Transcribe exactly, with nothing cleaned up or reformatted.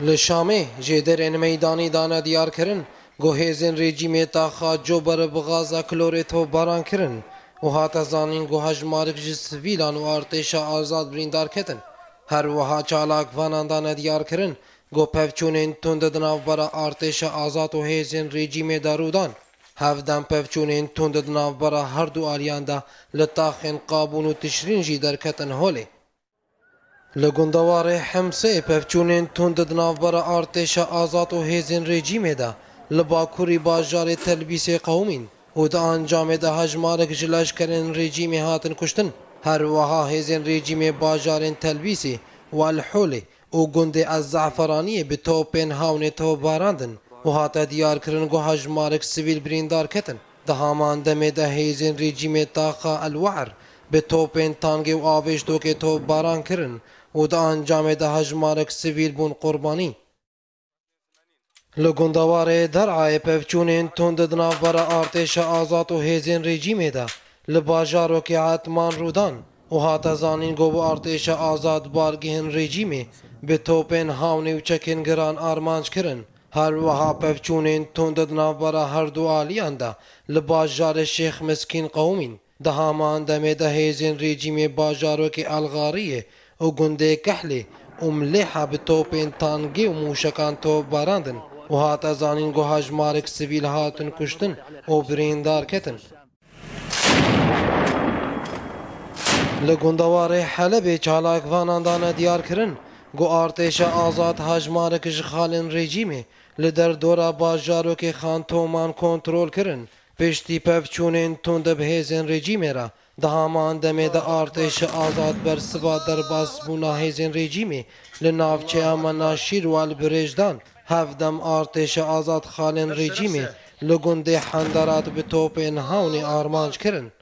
Li Şamê jêderên meydanî dane diyarkirin ku hêzên rejîmê taxa Cober bi gaza klorê topbaran kirin û hate zanîn ku hejmarek ji sivîlan û artêşa azad birîndar ketin. Her wiha çalakvanan dane diyarkirin ku pevçûnên tund di navbera artêşa azad û hêzên rejîmê de rû dan. Hevdem pevçûnên tund di navbera her du aliyan de li taxên Qabûn û Tişrîn jî derketin holê. Li gundewarê Hemsê pevçûnên tund di navbera artêşa azad û hêzên rejîmê de li bakurî bajarê Telbîsê qewimîn û di encamê de hejmarek ji leşkerên rejîmê hatin kuştin. Her wiha hêzên rejîmê bajarên Telbîsê û El Holê û gundê Ez Ze'feraniyê bi topên hawnê topbarandin û hate diyarkirin ku hejmarek sivîl birîndar ketin. Di haman demê de hêzên rejîmê taxa El Wa'r bi topên tangê û avêştokê topbaran kirin û di encamê de hejmarek sivîl bûn qurbanî. Li gundewarê Der'ayê pevçûnên tund di navbera artêşa azad û hêzên rejîmê de li bajarokê Etman rûdan û hate zanîn ku bi artêşa azad bargehên rejîmê bi topên hawnê û çekên giran armanc kirin. Her wiha pevçûnên tund di navbera her du aliyan de li bajarê Şêx Miskîn qewimîn. Di haman demê de hêzên rejîmê bajarokê Elxariyê û gundê Kehlê û Milêha bi topên tangê û mûşekan top barandin û hate zanîn ku hejmarek sivîl hatin kuştin û birîndar ketin. Li gundewarê Helebê çalakvanan dane diyarkirin ku artêşa azad hejmarek ji xalên rejîmê li derdora bajarokê Xantoman kontrol kirin. Piştî pevçûnên tund bi hêzên rejîmê re, di haman demê de artêşa azad bersiva derbasbûna hêzên rejîmê li navçeya Menaşîr û Elbirêj dan. Hevdem artêşa azad xalên rejîmê li gundê Henderat bi topên hawnê armanc kirin.